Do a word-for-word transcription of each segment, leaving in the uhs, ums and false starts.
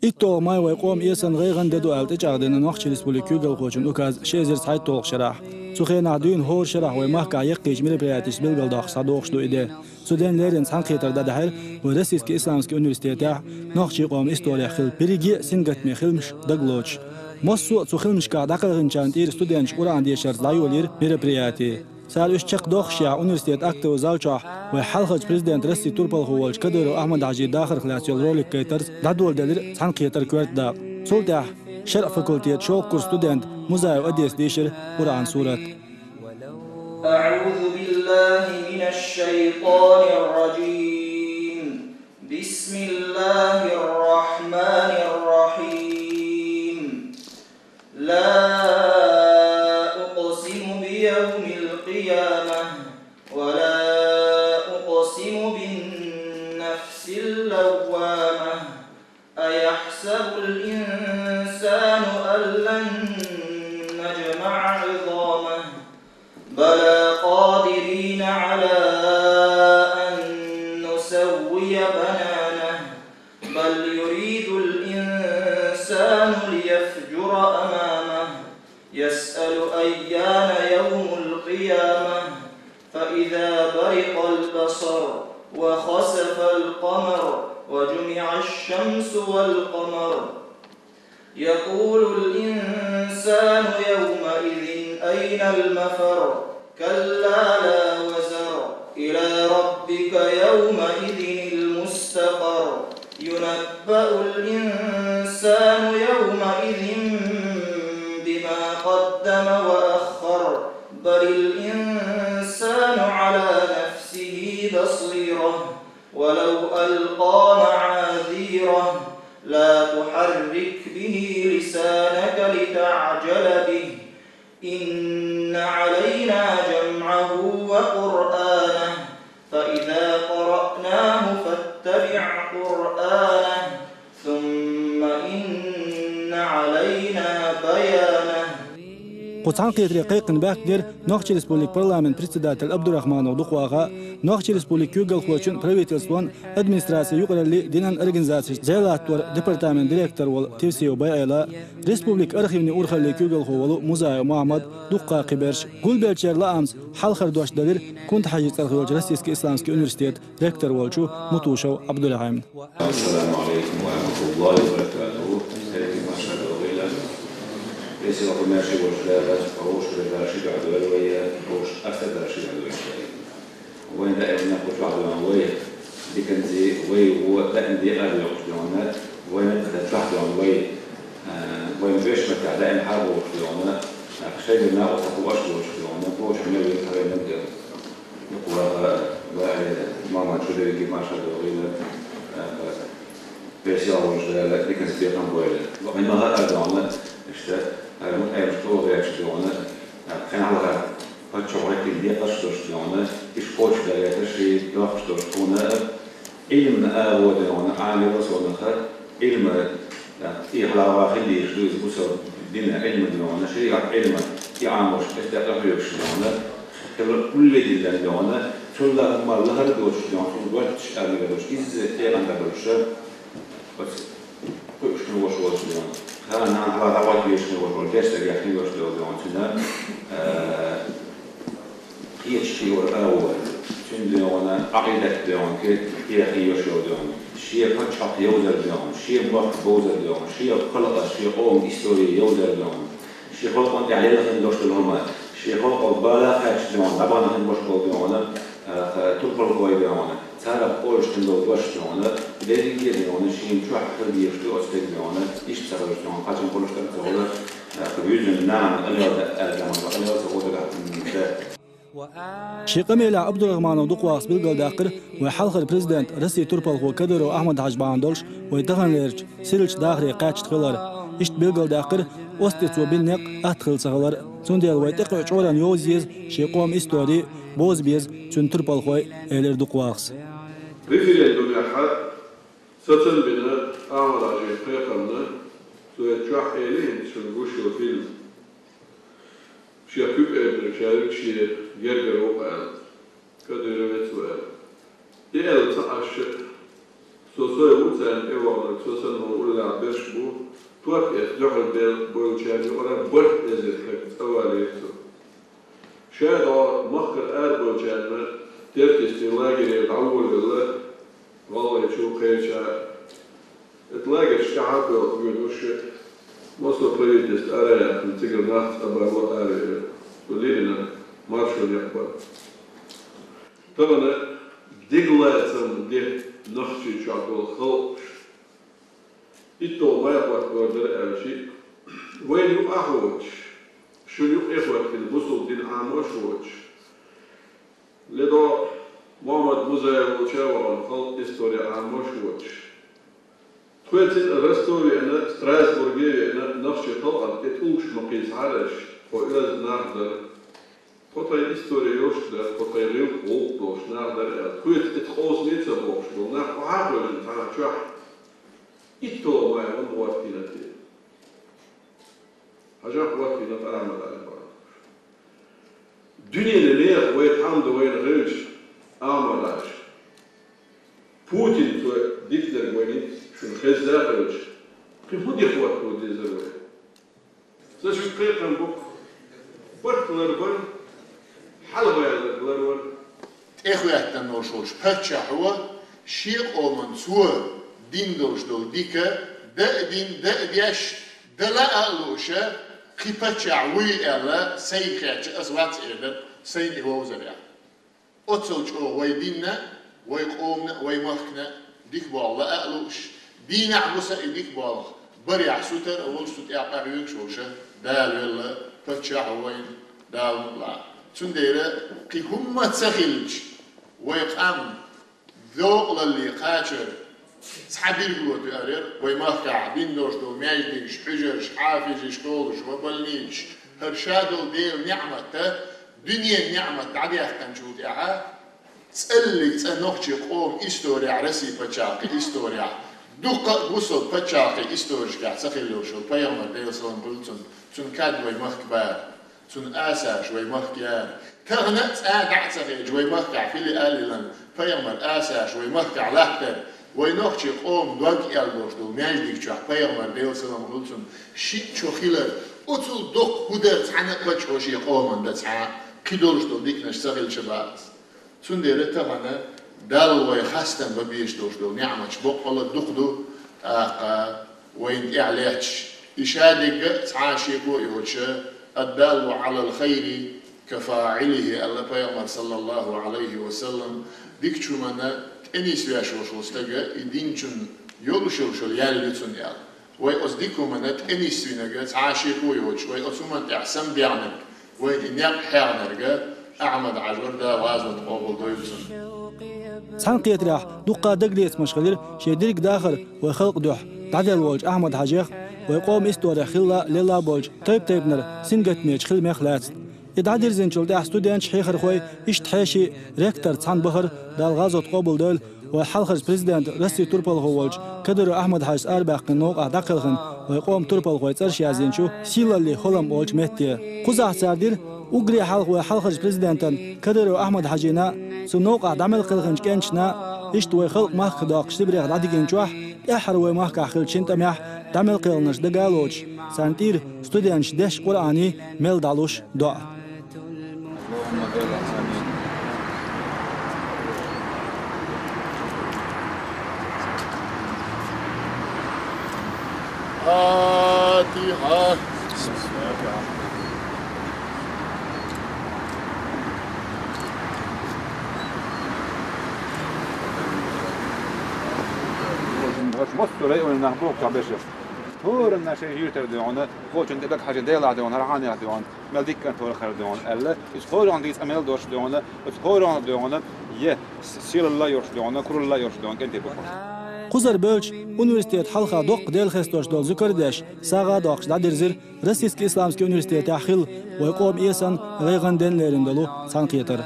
ИтталгӀа май вай къоман эсан, гӀайгӀан де ду аьлла тӀечӀагӀдина Нохчийн Республикан куьйгалхочун указ ши эзар цхьайтталгӀачу шарахь. Цу хенахь дуьйна хӀора шарахь вай махкахь яккхийча мероприятешца билгалдоккхуш схьадохуш ду и де. Цу ден леррина цхьаьнакхетар дӀадахьара вай Российски исламски университетехь нохчийн къоман исторехь хилла берриге а сингаттаме хиламаш дагалоцуш. Массо а цу хиламашкахь дӀакхелхинчарна тӀера студенташа Къуръан дешарца дӀайолийра мероприяти. Цара уьш чекхдоккхушехь, университетан актовый зал чохь вай хьалхарчу президента, Россин турпалхо волчу Кадыров Ахьмад-Хьаьжин дахарх лаьцна йолу ролик гайтарца дӀадоладелира цхьаьнакхетаран коьрта дакъа. Цул тӀаьхьа шарӀан факультетан шолгӀа курсан студента Музаев Одеса дийшира Къуръан сурат. أعوذ بالله من الشيطان الرجيم. بسم الله الرحمن الرحيم. لا أقسم بيوم القيامة، ولا أقسم بالنفس اللوامة، أيحسب الإنسان أن لن نجمع عظامه، بلى قادرين على أن نسوي بنانه، بل يريد الإنسان ليفجر أمامه، يسأل أيان يوم القيامة، فإذا برق البصر، وخسف القمر، وجمع الشمس والقمر، يقول الإنسان يومئذ أين المفر، كلا لا وزر، إلى ربك يومئذ المستقر، ينبأ الإنسان يومئذ بما قدم وأخر، بل الإنسان على نفسه بصيرة، ولو ألقى معاذيره، لا تحرك به لسانك لتعجل به، إن علينا جمعه وقرآنه، فإذا قرأناه فاتبع قرآنه، ثم إن علينا بيانه. Кху цхьаьнакхетаре кхайкхина баьхкинера Нохчийн Республикан парламентан председатель Абдурахманов Дукхваха, Нохчийн Республикан куьйгалхочун, правительствон, администрацин юкъараллин, динан организацешца зӀе латтор департаментан директор волу Тевсиев БӀайгӀела, республикан архивни урхаллин куьйгалхо волу Музаев Мохьмад, дуккха кхиберш. Гулбеллачеран лаамца хьалхара дош делира Кунта-Хьаьжин цӀарах йолчу Российски исламски университетан ректор волчу Мутушев Ӏабдурахьимна. Ассаламу Ӏалайкум ва рахьматуллахӀи ва баракатухӀу. Хьерийна марша догӀийла. Веза-сийлахь, хӀуманаш долуш Дала, вовшашкара Дала ши дуьхьа дойла вай, вовшашна къаьстта Дала ши дуьхьа дойла вай. Вайн даимна кху чохь дуьйна вай, диканца вай вон даим декъа а доькъуш дуьйна, вайна а дан чохь дуьйна вай, а, вайн вешан маттахь даим хьалабохуш дуьйна, а, шайна накъост хӀума аш болуш дуьйна, бохуш мел вай хьарайна дела. Дукха ваха, ваха, маман чу дерриге марша догӀийла, а, Веза-сийлахь волчу Дала диканца бекхам бойла. Вайн ма хаьа дуьйна, иштта, хӀара мутаӀеллаш чӀогӀа гӀерташ дуьйна, кхин хьалха паччахьо гӀоьттина декъаш долуш дуьйна, иштта кхочушдарийта ши доккхуш долуш тхуна, Ӏилман агӀо дуьйна, Ӏамал а совнаха, Ӏилма, и хьалха хила дезаш ду иза бусалба динан Ӏилма дуьйна, шариӀат Ӏилма, и Ӏамош, иштта къахьоьгуш дуьйна, хила улле диллина дуьйна, цул лахара ма лахара доцуш дуьйна, цунна готташ а мегар долуш, изза тӀекъан дагар долуш, Оцу кхуьуш хин волуш волчу дуьйна. Хан нана хьала дӀагӀоттавеш хин волуш волу дерс дагехь хин волуш долу дуьйна цуьнан, э, кхечу хиора агӀо. Цуьнан дуьйна, Ӏакъидат дуьйна, кхе-, кхе хин йолуш йолу дуьйна. Шен пачхьалкх йовзар дуьйна, шен мохк бовзар дуьйна, шен халкъан, шен къоман истори йовзар дуьйна. Шен халкъана тӀехь лелхина долуш долу хӀума, шен халкъал бала кхаьчча дуьйна, дӀабахана хин болуш болу дуьйна, э, турпалхой дуьйна. Царах олуш хин долу дош дуьйна, дерриге а дуьйна, шена чохь хила дезаш ду оцу стеган дуьйна, иштта ца хилча дуьйна, кхачам болуш дара ца хуьлу, кху вуьззина нахана къамел дан аьлла, дан ма къамел ца хуьлу дагахь дан. Шен къамелехь Абдурахманов Дукхвахас билгалдаьккхира вай хьалхара президент, Россин турпалхо Кадыров Ахьмад-Хьаьжа бахьана долуш вай таханлерчу сирачу дахаре кхаьчна хилар. Иштта билгалдаьккхира оцу тӀе цо бина некъ атта хила ца хилар. Цундела вай тӀекхуьу чкъуран йовза еза шен къоман истори, бовза беза цуьнан турпалхой, элира Дукхвахас. Референдумехь сацам бина Ахьмад-Хьаьжин кхайкхамна, цо и чохь элира хӀинца шуна гуш йолу фильм. Шех куьг эрдара шаьриг шен гергара ву-кх аьлла, Кадыровец ву аьлла. И аьлла ца Ӏаш, со сой ву царна тӀеваханарг, со санна ву уллехь берш БархӀ эзар дуьхьал бел-, бойлучарна юкъара бархӀ эзар саг цӀа валийра цо. Ша дӀо махкара арабойлучарна теркийчу лагере дӀаволавелла, гӀалгӀайчу кхеча. Оцу лагершка хьалха боьлхуш, Москва правительство араяьккхина, цигара нах цӀа барло аравелира. Цу леррина маршо некъ бара. Тахана дика лаьцна де Нохчийчохь долу халкъаш. ИтталгӀа май хӀоттор дара аьлча, вайна юкъахь а воцуш, шуна юкъа хӀоьттина бусалба дин Ӏамош а воцуш, ледо Мухьаммад Музаев волчу а вахана халкъан истори Ӏамош а воцуш. Тхоьцин Ростове веана, Страсбурге веана, нохчийн халкъана тӀе тӀулгаш ма кхийсахьара аша, тхо оьзда нах дара. Тхо тхайн истори йолуш дара, тхо тхайн гӀиллакх гӀуллакх долуш нах дара аьлла, тхоьца тӀе къовсаме а ца бохуш болу нах охьа а хевшина цхьана чохь, итталгӀа май хӀунда хӀоттийна те? Хьажахь, хӀоттийна Ахьмад-Хьаьжа бахьана. Дуьненан мехах вай тхьамда вайна хилча, Ахьмад-Хьаьжа, Путин цо дитинарг вайна шуна хезна а хилча, кхин хӀун дика хӀотто дезара вай? Сан шуьга кхайкхам бу-кх, барт ларбан, хьалаваьлларг ларван. ТӀехӀоьттина волуш волчу паччахьо шен къоман цо дина долуш долу дика дан а дина, дан а деш, дала а лууша, кхин паччахь вуй аьлла, сайга хетча, ас вац эр дара, сайна и вовзарехь. Оццул чӀогӀа вай динна, вай къомана, вай махкана дика болх лаа а лууш, дийнахь буса и дика болх барехь сутара а волуш, цу тӀехь къахьоьгуш волуша Дала велла, паччахь а вайна, Дала мукъ лахь. Цундела кхин хӀумма ца хилча, вай къам докъалалле кхачар цхьа диргало тоьар яра, вай махкахь дина долуш долу маьждигаш, хьуьжарш, хьафизаш, школаш, ва больницаш, хӀара ша долу Делан неӀмат а, дуьненан неӀмат дӀадаьккхинчул тӀаьхьа, цӀаллиг цӀа нохчийн къоман исторехь, Россин пачхьалкхийн исторехь, дуккха а бусалба пачхьалкхийн историшкахь ца хилла йолуш йолу пайхамар, Делан салам хуьлда цунна, цуьнан кад вай махка бара. Цуьнан асарш вай махка яра. Тахана а цкъа а дӀа а ца хилча, вай махкахь филиал йиллина пайхамаран асарш вай махкахь латтара. Вай нохчийн къоман дог аьлла долуш долу маьждиг чохь пайхамар, Делан салам хуьлда цунна, шиъ чу хилар, оццул доккха хӀун дара цхьана а паччахьо шен къоман дан, цхьа а кхидолуш долу диканаш ца хилча боху ас. Цундела тахана Далла вай хастам бан безаш долуш долу неӀматаш боккъал а дукха ду, тӀаккха вайна тӀехь летташ, и ша дерг а цхьа а шеко а йоцуша, «Ад-даллу Ӏалал хайри кафаӀилихӀи», аьлла пайхамара, саллаллахӀу Ӏалайхи ва саллам, дикачу хӀуманна тӀе нисвеш волуш волу стага и динчун йолуш йолуш йолу ял ю цунна аьлла. Вай оцу дика хӀуманна тӀе нисвинарг, цхьа а шеко йоцуш, вай оцу хӀуманна тӀехь самабаьхнарг, вайна и некъ хьегнарг Ахьмад-Хьаьжа вара, Дала гӀазот къобалдойла цуьнан. Цхьаьнакхетарехь дуккха а дагалецамаш хилира шен дерриг дахар вай халкъан дуьхьа дӀаделла волчу Ахьмад-Хьаьжех, вай къоман исторехь хилла а, лелла а болчу тайп-тайпанара сингаттамечу хила мех лаьцна. И дӀадирзинчул тӀаьхьа студенташ, хьехархой, иштта хьеший, ректор цхьаьна бахара, Дала гӀазот къобалдойла, вай хьалхарчу президентан, Россин турпалхо волчу Кадыров Ахьмад-Хьаьжас арабаьккхина новкъахь дӀакхелхина вай къоман турпалхойн цӀераш яздинчу «Сийлаллин хӀолам» олучу метте. Кхузахь цара дира уггаре хьалха вай хьалхарчу президентана Кадыров Ахьмад-Хьаьжина а, цунна новкъахь дӀа мел кхелхинчу кӀенташна а, иштта вай халкъ махках доккхуш Сибрех дӀадигинчохь, тӀаьххьара вай махкахь хиллачу шина тӀамехь дӀа мел кхелхинарш дагалоцуш, царна тӀера студенташа дешна Къуръанан мел дӀалуш доӀа. Фатихьа. Массо районах боху бешаш. ХӀоранна шайн юьртара дуьхьал, кхочун тӀе бага хьажа, Делахь дуьхьал, хӀара хьанех дуьхьал, мел дика кӀант вара хӀара дуьхьал аьлла, иза хӀоранна дийца мел дош дуьхьал, иза хӀоранна дуьхьал, е сийлалла йолуш дуьхьал, куралла йолуш дуьхьал кӀентий бу хӀара. Кхузара бевлча, университет хьалха доккха Дела хестош долу зуькар а деш, сагӀа а доккхуш дӀадирзира Российский исламский университетехь хилла вай къоман эсан, гӀайгӀан денна лерина долу цхьаьнакхетар.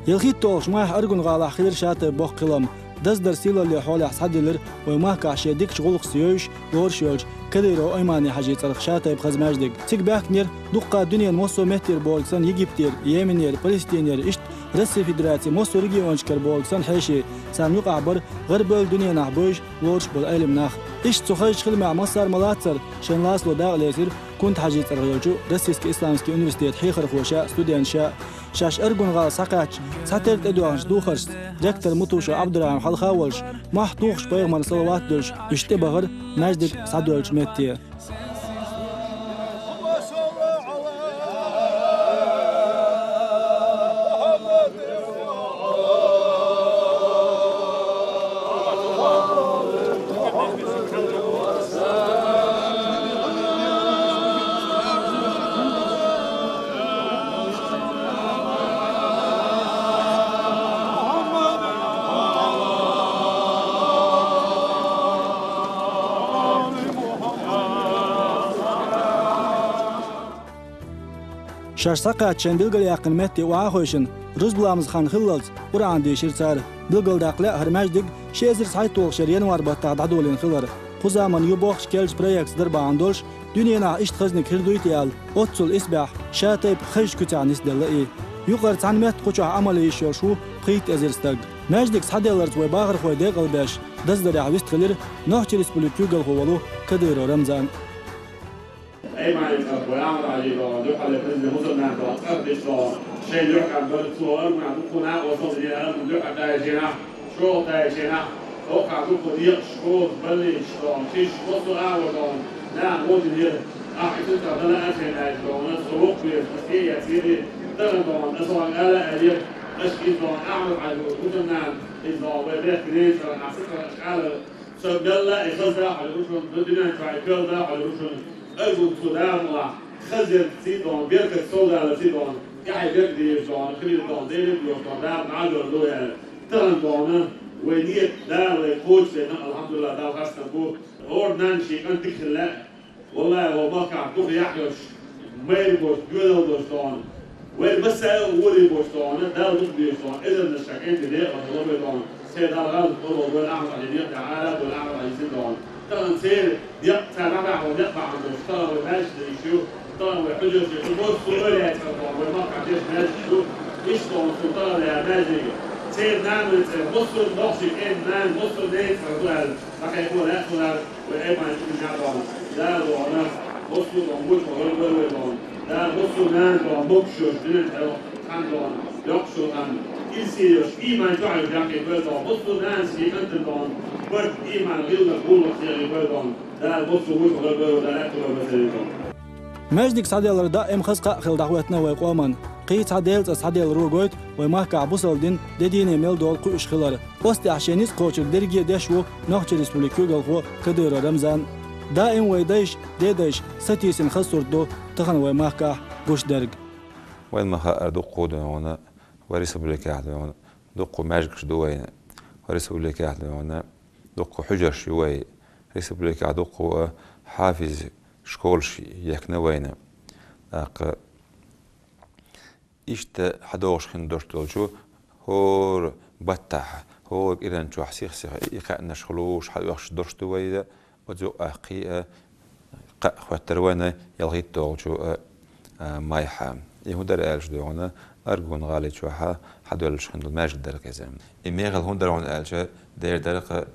ЯлхитталгӀачу майхь Аргун-гӀалахь хилира шатайпа боккха хилам. Даздар сийлаллин хьолехь схьадиллира вай махкахь шен дикачу гӀуллакхца евзаш лоруш йолчу Кадыров Аймани-Хьаьжин цӀарах шатайпа хаза маьждиг. Цига баьхкинера дуккха дуьненан массо а меттера болчу санна Египтера, Йеменера, Палестинера, иштта Россин Федерацин массо а регионашкара болчу санна хьеший, царна юкъахь бара гӀарабевлла дуьненахь бевзаш лоруш болу Ӏелам нах. Иштта цу хазачу хиламехь массара а ма-лаццара, шен лацало дакъалецира Кунта-Хьаьжин цӀарах йолчу Российски исламски университетан хьехархоша, студенташа. Шаьш Аргун-гӀала схьакхаьчча, цхьатерра тӀедоьгӀначу духаршца, ректор Мутушев Ӏабдурахьим хьалха а волуш, мохь тухуш, пайхамарна салават а дуьллуш, уьш тӀебахара маьждиг схьадоьллучу метте. Шаьш схьакхаьчча шайн билгалъяьккхина метте охьа а хевшина, рузба ламазан хан хиллалц Къуръан дийшира цара. Билгалдаккха лаьа, хӀара маьждиг ши эзар цхьайтталгӀачу шеран январь баттахь дӀадолийна хилар. Кху заманна ю бохкучу керлачу проектца дара бахьана долуш, дуьненахь иштта хазаниг хир дуй те аьлла, оццул исбаьхьа шатайпа хазачу куьцехь нисделла и. Юкъара цхьана метта кху чохь Ӏамал йеш йолуш ву пхийтта эзар стаг. Маьждиг схьаделларца вай бахархой декъалбеш, даздарехь вистхилира Нохчийн Республикин куьйгалхо волу Кадыров Рамзан. Аймани цӀарах вай Ахьмад-Хьаьжин догӀу, дуьххьарлера президент мусульман догӀу, цӀарах дечу догӀу, шайна юьхькӀам бара, цо Аргунехь дуккха а накъосталла дина, Аргун дуьххьара дайшина, шолгӀа дайшина, хӀокху дуккха декъаш, школаш, больницаш догӀу, шиш, массо а агӀор догӀу, наха гӀо динера, ахь и цуьнца дала а шайн дайша догӀу, со воккха веза, аса тӀе а эцна, тахана догӀу, аса ван ала а аьллера, аша иза догӀу, Ахьмад-Хьаьжа мусульман, иза догӀу, вай бехке деза цӀарах, ахь ца цӀарах аша ала, Сан белла и хаза дахьалур ду шуна, ду дуьнен чохь и кел дахьалур ду шуна, Аргун цу дагӀмалахь хаза ярца догӀу, беркат совдаларца догӀу, тӀаьхье беркат дезаш догӀу, хилийта догӀу, Деле а доьху догӀу, Дала дӀадоьрзур ду аьлла. Тахана догӀу, вай нийят Дала вай кхочушдайна, алхьамдулиллахӀ, Дала хастам бу. ХӀора нанна шен кӀант дика хила лаьа. Валлахи, вай махкахь дукха яхь йолуш, майра болуш, доьналла болуш догӀу. Вайн массаьрга а валий болуш догӀу, Дала дукха безаш догӀу, эзарнаш ша кӀентий декъала ло вай догӀу. Церан Дала гӀазот ло вай Ахьмад-Хьаьжин некъа тӀехь, ара вай Ахьмад-Хьаьжин догӀу. Тахана церан некъ, цара дӀабахьа некъ бахьана долуш, тахана вай маьждиг дан йиш ю, тахана вай хьуьжарш ю, массо а ойла яц догӀу, вай махкахь деш маьждиг ю. Иштта догӀу, цу тахана яра маьждиг. Церан нана вай цӀе, массо а нохчийн кӀентан нана, массо а ненан цӀе ду аьлла. Дакъа хӀума лаьцна вай Аймани чу дӀа догӀу. Дала догӀу, массо а догӀу, муьлхха гӀайгӀа вай догӀу. Дала массо а нана догӀу, могушаллаш динан хьаьвза, хан догӀу, йоккхачу хан. Илсийош, ийман чохь а даккхийта вай догӀу. Массо а нанас шен кӀантана догӀу, барт, ийман, гӀиллакх, гӀуллакх дехийта вай догӀу. Дала массо а муьлхха гӀайгӀа вай догӀу, Дала аьтту вай васарита. Маьждиг схьаделлар даим хаза кхаъ хилла дӀахӀоьттина вай къоман. Кхин а цхьа Делан цӀа схьаделларо гойту вай махкахь бусалба дин де дийне мел долу кхуьуш хилар. Оцу тӀехь шен ницкъ кхочург дерриге а деш ву Нохчийн Республикин куьйгалхо Кадыров Рамзан. Даим вай дайша, дедайша сатийсина хаза сурт ду тахана вай махкахь гуш дерг. Вайн ма хаара, дуккха а догӀу, вайн республикехь догӀу, дуккха а маьждигаш ду вайна. Вайн республикехь догӀу, дуккха а хьуьжарш ю вай. Республикехь дуккха а хьафиз школаш ехкина вайна. ТӀаккха иштта хьадогӀуш хин долуш долчу хӀора баттахь, хӀора кӀиран чохь сих-сиха и кхаьънаш хуьлуш, хьаоьхуш долуш ду вай, оцу юкъахь кхин а кхаъ хӀоьттира вайна ялхитталгӀачу а, а, майхьа. И хӀун дара аьлча догӀу, Аргун-гӀали чохь хьадоьллуш хин долу маьждиг дара-кх иза. И мехала хӀун дара хьуна аьлча, дера дара-кх,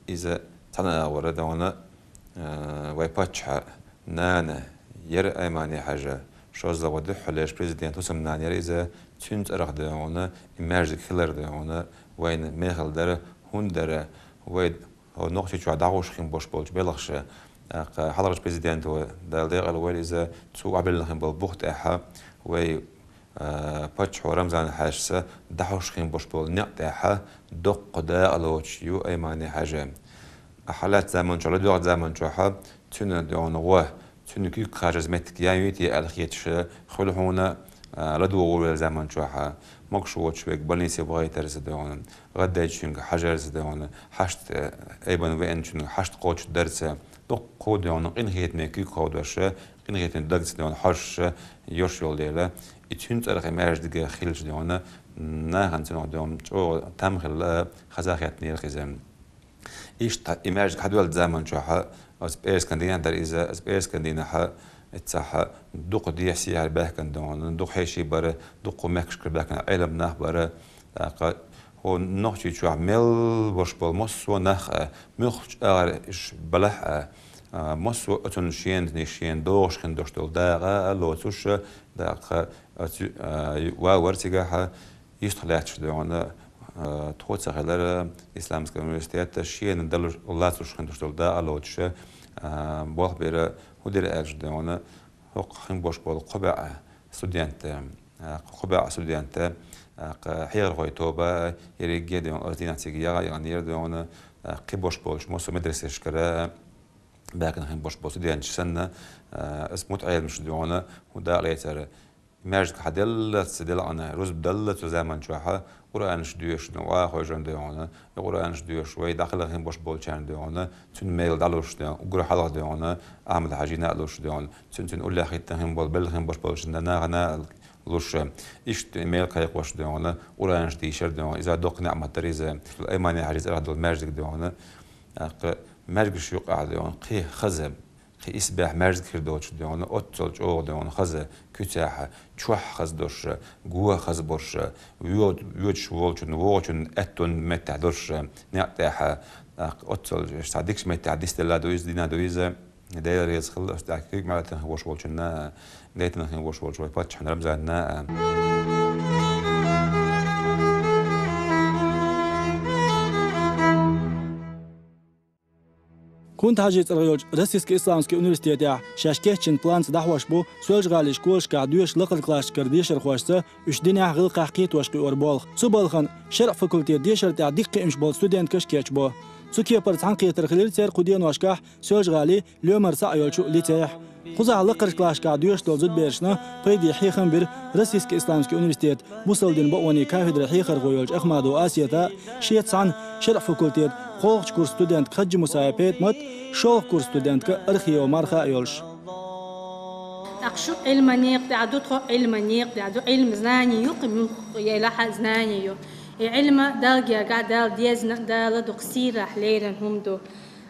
иза цхьана агӀора догӀу, а, вай паччахьан нана яра Аймани-Хьаьжа, шозлагӀа дуьххьарлерчу президентан хӀусамнана яра иза, цуьнан цӀарах догӀу и маьждиг хилар догӀу, вайна мехала дара, хӀунда дара, вай хӀо Нохчийчохь дӀахьош хин болуш болчу белхаша, тӀаккха хьалхарчу президенто, Дала декъала войла иза, цо охьабиллина хин болу бух тӀехь вай а, паччахьо Рамзан-Хьаьжас дӀахьош хин болуш болу некъ тӀехь доккха дакъалоцуш ю Аймани-Хьаьжа. Ахьа лаьцна заман чохь, ладоьгӀна заман чохь цуьнан догӀу гӀо, цуьнан куьг кхачаза меттиг ян юй те аьлла хеташ хуьлу хьуна, а, ладогӀа велла заман чохь, могуш воцуш верг больнице вахийтарца догӀу, гӀаддайчуьнга хьажарца догӀу, хьашт, а, айбан веанчуьнга хьашт кхочушдарца, дуккха а догӀу къинхетаме куьг кховдош, къинхетаме дагца догӀу хьожуш йолуш йолу дела, Цуьнан цӀарах и маьждиг хилча, дий хьона, нахана цунах, дий хьона, чӀогӀа там хилла, хаза хеттера иза. Иштта и маьждиг хьадоьллачу заман чохь, оцу пӀераскан дийнахь дара иза, оцу пӀераскан дийнахь, эццахь дукха дехьа-сехьара баьхкина, дий хьона, дукха хьеший бара, дукха мехкашкара баьхкина Ӏелам нах бара. ТӀаккха хӀокху Нохчийчохь мел болуш болу массо а нах а, муьлххачу агӀор уьш балахь а, а, массо а оцунна шена, шена догӀуш хин долуш долу дакъа а лоцуш, тӀаккха оцу, а, ю-, ван вара цигахь, юьстах лаьтташ, дий хьона, а, тхо ца хилара, Исламский университет шена далуш, лацуш хин долуш долу дакъа а лоцуш, а, болх бира, хӀун дира аьлча, дий хьона, хӀокху хин болуш болу кхо бӀе студент, а, кхо бӀе студент, а, хьехархойн тоба, ерриге а, дий хьона, оцу дийнахь цига яха а яханера, дий хьона, а, кхин болуш болчу массо а медресешкара баьхкина хин болуш болу студенташ санна, а, оцу мутаӀеламаша, дий хьона, хӀун дакъа лецара, маьждиг хьаделлалц делахьана, рузба даллалц цу заман чохь, Къуръанаш доьшуш, дий хьона, ван хьожарна, дий хьона, и Къуръанаш доьшуш, вай дӀахилла хин болуш болчарна, дий хьона, цуьнан мел дӀалуш, дий хьона, уггар хьалха, дий хьона, Ахьмад-Хьаьжина а луш, дий хьона, цуьнан, цуьнан уллехь хӀиттина хин болу белхан болуш болчу нахана а луш, иштта мел кхайкхош, дий хьона, Къуръанаш дийшар, дий хьона, иза доккха неӀмат дара иза, Аймани-Хьаьжин цӀарах долу маьждиг, дий хьона, тӀаккха маьждигаш юкъахь, дий хьона, кхин хаза, кхин исбаьхьа маьждиг хир доцуш, дий хьона, оццул чӀогӀа, дий хьона, хаза, куьцехь, чохь хаза долуш, гон хаза болуш, воьд-, воьдуш волчун, вогӀучун аьттон меттехь долуш, некъ тӀехь, тӀаккха оццул цхьа дикачу меттехь дицделла ду иза, дина ду иза. Дела реза хила, аш тӀаккха куьг меттана хин вош волчунна, гайтана хин вош волчу вай паччахьна Рамзанна. Кунта-Хьаьжин цӀарах йолчу Российский исламский университетехь шаьш кечйина планца дӀахьош бу Соьлжа-ГӀалин школашкахь доьшуш лакхара классашкара дешархошца уьш динехь, гӀиллакхехь кхетош кхиор болх. Цу балхана шарӀ факультетан дешар тӀехь дика кхиамаш болу студенткаш кечбо. Цу кепара цхьаьнакхетар хилира церан кху деношкахь Соьлжа-ГӀалин Лоьмара цхьаъ йолчу лицейхь. Кхузахь лакхарчу классашкахь доьшуш долу зудаберашна пайде хьехам бира Российский исламский университетан бусалба динан бакъонийн кафедран хьехархо йолчу Ахмадова Асета а, шеца цхьаьна шарӀ факультетан кхоалгӀачу курсан студентка Хаджимусаева ПетӀамат а, шолгӀа курсан студентка Архиева Марха а йолуш. ТӀаккха шу Ӏилман некъа тӀехь ду, тхо Ӏилман некъа тӀехь ду, Ӏилма знание ю, кхин муьлхха елахь а знание ю. И Ӏилма Далла гергахь Дала дезна, Дала дукха сийлахь леррина хӀума ду.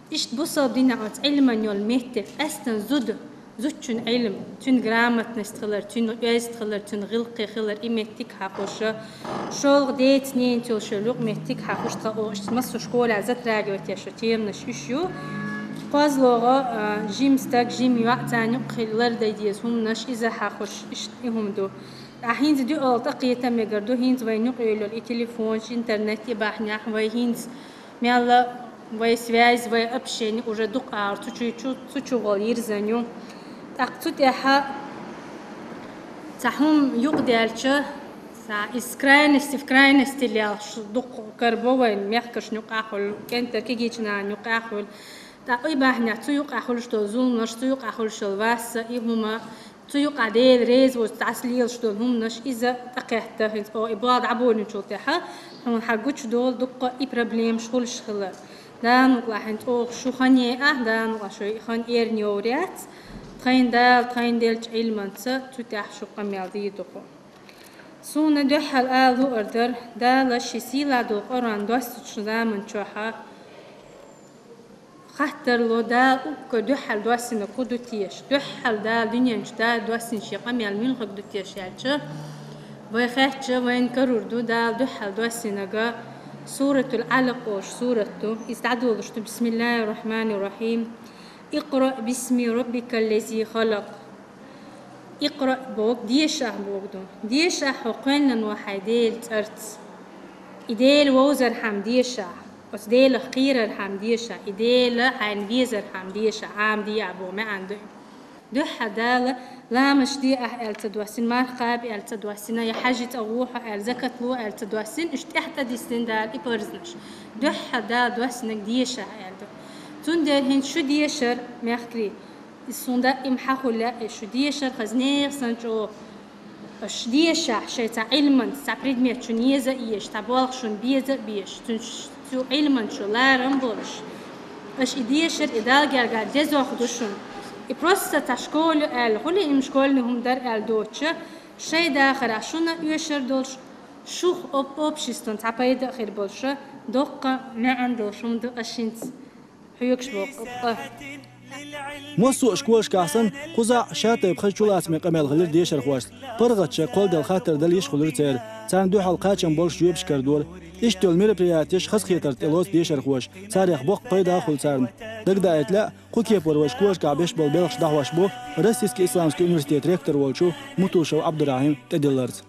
Иштта бусалба динехь оцу Ӏилман йолу меттиг, къаьсттина зуда, зудчун Ӏилма, цуьнан грамотность хилар, цуьнан оьзда хилар, цуьнан гӀиллакхе хилар, и меттиг хьахош, шолгӀа деца-ненаца йолу шайн юкъаметтиг хьахош, тхан оха иштта массо а школехь затрагивать еш йолу теманаш уьш ю. КхозлагӀа, а, жима стаг, жима йоӀ, царна юккъе хила лардай деза хӀуманаш, иза хьахош, иштта и хӀума ду. Ткъа хӀинца дуьхьал тӀекхета мегар ду, хӀинца вайна юкъа йолу и телефонаш, интернет, и бахьанехь вай хӀинца мелла вай связь, вай общение уже дукха агӀор цу чу, цу, цу чугӀол йирзина ю. ТӀаккха цу тӀехь цхьа хӀума юкъадаьлча, цхьа из крайности в крайности лелаш дукха карабо вайн мехкашна юкъахь хуьлу, кӀентан кегийчу нахана юкъахь хуьлу. ТӀаккха и бахьанехь цу юкъахь хуьлуш долу зуламаш, цу юкъахь хуьлуш йолу васса, и хӀума, цу юкъахь Дела реза воцу цхьацца лелаш долу хӀуманаш, иза тӀекхетта хӀинца оха и болх дӀаболийначул тӀаьхьа, хьуна хьан гучудолу дуккха и проблемаш хуьлуш хилар. Дала мукълахь хӀинца оха шу хан яйахь, Дала мукълахь шуьга и хан эрна йовр яц, тхайна Дала, тхайна деллачу Ӏилманца цу тӀехь шу къамел дийр ду-кх. Суна дуьххьал ала луур дара, Дала шен сийлахь долу Къуръан доссучу заман чохь, хаттар ло, Дала уггар дуьххьал доссинарг хӀун ду теша? Дуьххьал Дала дуьнен чу Дала доссийна шен къамел муьлхарг ду теша аьлча, вай хаьттича, вайна карор ду Дала дуьххьал доссинарг Суратул Алакъ олуш сурат ду. Иза дӀадолуш ду: Бисмиллахир-Рахманир-Рахим. Икъраъ бисми раббикал лази халакъ. Икъраъ боху, дешахь боху ду. Дешахь хьо кхоьллина ву хьайн Делан цӀарца. И Дела вовзархьама дешахь, оцу Делах кхерархьама дешахь, и Дела хьайна везархьама дешахь, Ӏамадехь боху маьӀна ду. Дуьххьал Дала ламазаш де ахь аьлла ца доссина, марха кхаба аьлла ца доссина, я хьаьжи цӀа гӀо хьо аьлла, закат ло аьлла ца доссина, уьш тӀаьхьа тӀедиссина Дала и парзнаш. Дуьххьал Дала доссинарг дешахь аьлла ду. Цундела хӀинца шу дешар, мехкарий, иза суна даим хьахуллехь, и шу дешар хаза нехан санна чӀогӀа. Аша дешахь, шайн цхьа Ӏилманца, цхьа предмет шуна еза а езаш, цхьа болх шуна беза а безаш, цуьнан ш-, цу Ӏилман шу ларам болуш. Аша и дешар, и Далла гергахь дезох ду шуна. И просто цхьа школа ю аьлла, хуьлий, и школьный хӀума дара аьлла доцуш, Шайн дахарах шуна оьшуш долуш, шух об-, обществан цхьа пайда а хир болуш, доккха маьӀна долуш хӀума ду ас шуьца хьоьгуш болу къа. Массо а школашкахь санна, кхузахь шатайпа хаза чулацаме къамел хилира дешархошца. ПаргӀатчех кхолладелла хаттар дала йиш хуьлура церан. Царна дуьхьал кхачам болуш жоьпаш карадора. Иштта йолу мероприятеш хазахетарца тӀелоцу дешархоша. Царех боккха пайда а хуьлу царна. Дагадаийта лаьа, кху кепара вай школашкахь беш болу белхаш дӀахьош бу Российский исламский университет ректор волчу Мутушев Абдурахьим тӀедилларца.